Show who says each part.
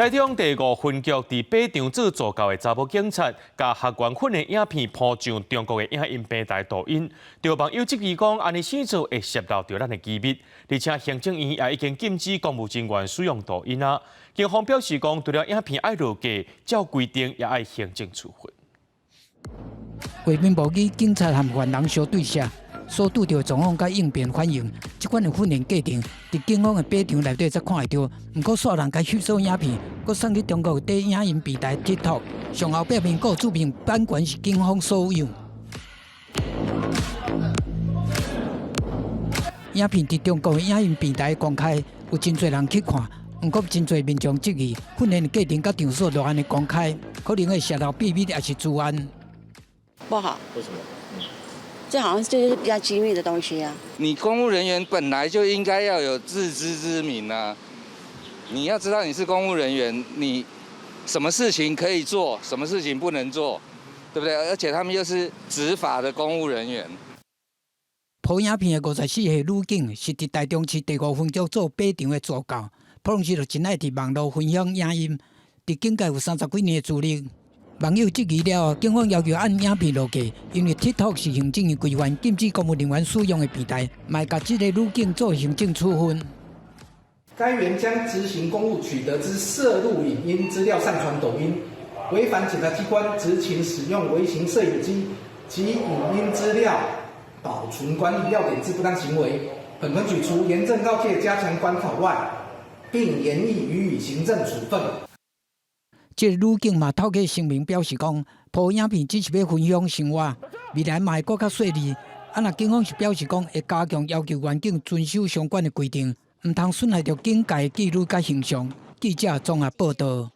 Speaker 1: 台中第五分局佇靶場做助教的查某警察，共學員訓練影片 po 上中國的影音平台抖音，著網友質疑講，按呢生做會洩露著咱的機密，而且行政院也已經禁止公務人員使用抖音啊。警方表示講，除了影片愛落架，照規定也愛行政處分。
Speaker 2: 畫面模擬警察和犯人相對射，所拄著的狀況佮應變反應，這款的訓練過程，佇警方的靶場內底才看會著。毋過，煞人共翕攝影片，閣送去中國的影音平台 TikTok，上後壁面閣注明版權是警方所有。影片佇中國的影音平台公開，有真濟人去看。毋過，真濟民眾質疑訓練的過程佮場所就按呢公開，可能會洩露秘密，抑是資安。
Speaker 3: 不好。
Speaker 4: 為什麼？
Speaker 3: 這好像就是比較機密的東西啊。
Speaker 5: 你公務人員本來就應該要有自知之明啊！你要知道你是公務人員，你什麼事情可以做，什麼事情不能做，對不對？而且他們又是執法的公務人員。
Speaker 2: po 影片的54歲女警是佇台中市第五分局做靶場的助教，普通時就真愛佇網路分享影音，佇警界有30幾年的資歷。網友質疑了後，警方要求按影片落架，因為 TikTok 是行政院規範禁止公務人員使用的平台，嘛會共這个女警做行政處分。
Speaker 6: 該員將執行公務取得之攝錄影音資料上傳抖音，違反檢察機關執勤使用微型攝影機及影音資料保存管理要點之不當行為。本分局除嚴正告誡、加強管考外，並研議予以行政處分。
Speaker 2: 這个女警嘛透過聲明表示講，po 影片只是欲分享生活，未來嘛會閣較細膩。啊，若警方是表示講會加強要求員警遵守相關的規定，毋通損害著警界紀律佮形象。記者綜合報道。